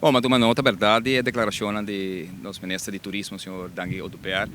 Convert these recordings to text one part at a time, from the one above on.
Bon, m'a tuma nota berdad di e declaracionnan di nos Minister di Turismo, señor Dangui Oduber.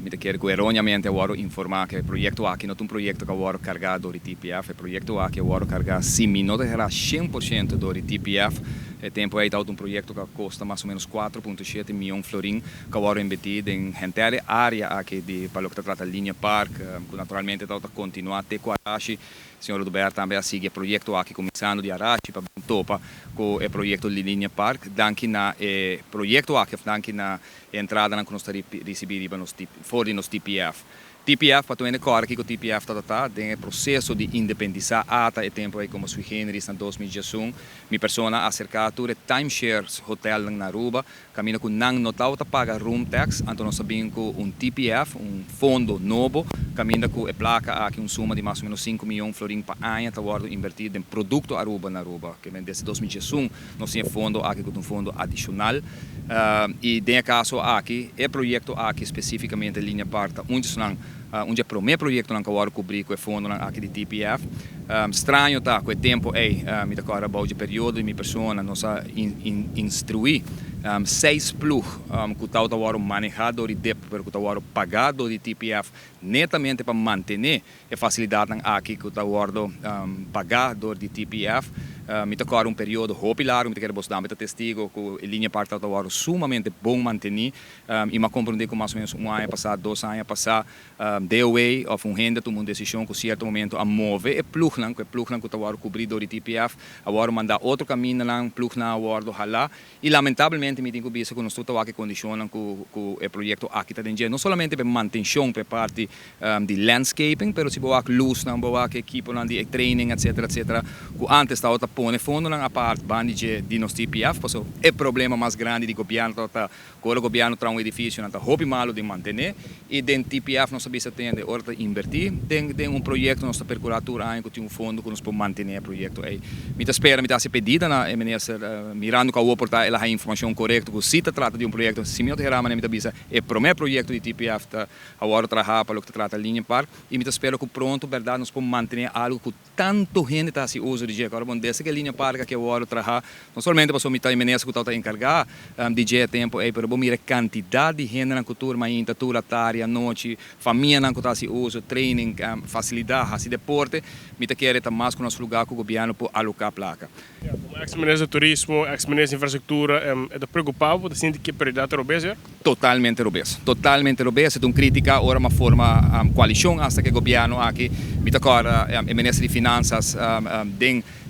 Mi ta kere cu erroneamente a wordo informa cu e proyecto aki no ta un proyecto cu a wordo carga door di TPF. E proyecto aki a wordo carga, si mi no ta hera, 100% door di TPF. E tempo ey tabata un proyecto cu a costa mas o menos 4.7 miyon florin cu a wordo inverti den henter e area aki di pa loke ta trata Linear Park, cu naturalmente tabata continua te cu Arashi. Señor Oduber tambe a sigui e proyecto aki, cuminsando di Arashi pa topa cu e proyecto di Linear Park. Danki na e proyecto aki, of danki na e entrada cu nos ta ricibi riba nos for di nos TPF. TPF, pa tur hende corda kico TPF ta, den e proceso di independisa ATA e tempo ey como sui generis na 2001, mi persona a acerca tur e timeshares hotel na Aruba, caminda cu nan no ta paga room tax, anto nos a bin cu un TPF, un fondo nobo, caminda cu e placa aki, un suma di mas o menos 5 miyon florin pa aña, ta wordo inverti den producto Aruba na Aruba, cu desde 2001 nos tin fondo aki cu un fondo adicional. Y den caso aki, e proyecto aki specificamente Linear Park, unda un di e prome proyectonan cu a wordo cubri cu e fondo aki di TPF. Straño ta cu e tempo ey, mi ta corda e periodo di mi persona, nos a instrui seis ploeg cu tabata wordo maneha di DIP, pero cu tabata paga di TPF netamente pa mantene e facilidad aki cu ta wordo paga di TPF. Mi ta corda un periodo hopi largo, mi ta kere boso tambe ta testigo cu e Linear Park tabata sumamente bon manteni y m'a comprende cu mas o menos un aña pasa, 2 aña pasa, DOW of un hende a tuma un decision cu cierto momento a move e ploegnan, cu e ploegnan cu tabata cubri di TPF, awor manda otro camindanan, ploegnan a wordo hala y lamentablemente mi tin cu bisa cu nos ta wak condicion cu e proyecto aki ta den, no solamente pa mantencion pa parti di landscaping, pero si bo wak luz nan, bo wak ekipo nan di training, etc., etc., cu antes tabata pone fondo nan apart banda di nos TPF, paso e problema mas grandi di gobierno ta cu e gobierno traha un edificio nan ta hopi malo di mantene y den TPF nos a tende ora ta inverti den un proyecto, nos ta percura tur aña cu tin un fondo cu nos por mantene e proyecto ey. Mi ta spera, mi ta pedido na minister, mirando cu por ta el informacion corecto cu si ta trata di un proyecto, si mi no ta mi ta bisa e prome proyecto di TPF ta awor traha pa loke ta trata Linear Park y mi ta spera cu pronto, berdad, nos por mantene algo cu tanto hende ta haci uso di dje. Awor, bon, desde cu Linear Park cu awor traha, no solamente paso mi ta minister cu ta encarga di dje tempo ey, pero bo mira cantidad di hende na cultura, mainta, tur atardi, anochi, famia nan cu ta haci uso, training, facilidad, haci deporte, mi ta kere ta mas cu nos lugar cu gobierno por aloca placa. Ja, como ex-minister di Turismo, ex-minister di Infrastructura, ta preocupa, bo sinti cu e prioridad ta robes? Totalmente robes. Totalmente robes. E un critica ora m'a forma coalicion hasta cu gobierno aki. Mi ta corda e minister di Finanzas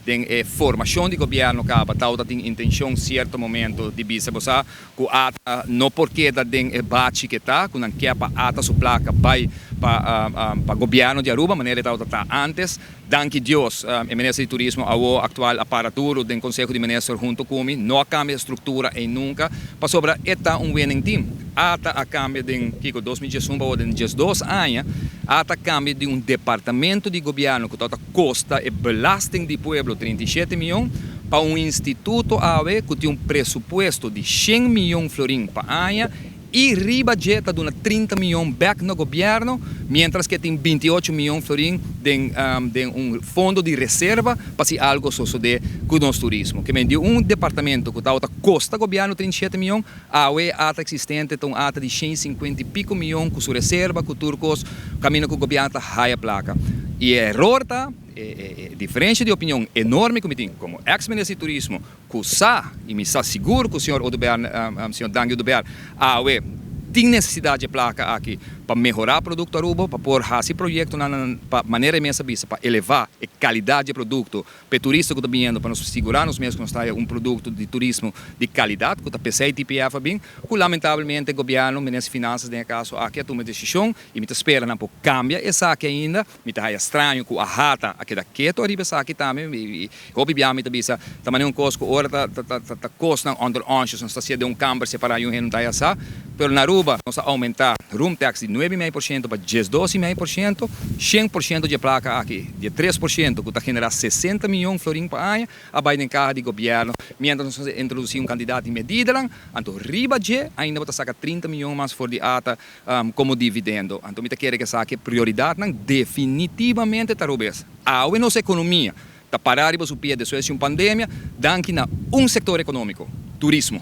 den e formacion di gobierno caba tabata tin intencion cierto momento di bisa bo sa cu ATA no por keda den e bachi cu ta, cu nan kier pa ATA su placa bay pa gobierno di Aruba, manera tabata ta antes. Danki Dios, e minister di Turismo awo actual a para duro den Conseho di Minister hunto cu mi, no a cambia structura y nunca, pasobra e ta un winning team. ATA a cambia den kico 2011 pa den 12 aña, ATA a cambia di un departamento di gobierno cu ta costa e belasting di pueblo 37 miyon pa un instituto awe cu tin un presupuesto di 100 miyon florin pa aña y riba dje ta duna 30 miyon back na gobierno, mientras cu tin 28 miyon florin den un fondo di reserva pa si algo sucede cu nos turismo. Kiermen di un departamento cu ta costa gobierno 37 miyon, awe ATA existente un ATA di 150 y pico miyon cu su reserva, cu tur cos, caminda cu gobierno ta haya placa. Y error ta, diferencia di opinion enorme cu mi tin como ex-minister di Turismo, cu sa, y mi sa sigur cu señor Oduber, señor Dangui Oduber, awe, tin necesidad di placa aki pa mehora producto Aruba, pa por haci proyecto na pa manera mes bisa, pa eleva e calidad di producto pa turista cu ta bin, pa nos sigura nos mes cu nos un producto di turismo di calidad, cu ta p'esey TPF bin, cu lamentablemente gobierno, minister di Finanzas den caso aki, a tuma decision y mi ta spera nan por cambia esaki ainda. Mi ta straño cu AHATA a keda keto ariba esaki tambe y hopi bia mi ta bisa tambe un cos cu ora ta cos nan onder onsjes, nos ta den un kamber separa y un hende ta sa, pero na Aruba nos a aumenta room tax di 9,5% pa 12,5%, 100% di placa aki, di 3% cu ta genera 60 miyon florin pa aña, a bay den caha di gobierno, mientras nos a introduci un cantidad di medida, anto riba dje ainda bo ta saca 30 miyon mas for di ATA como dividendo. Anto mi ta kere cu esaki prioridad nan definitivamente ta robes. Awe nos economia ta para riba su pia despues di un pandemia, danki na un sector economico. Turismo.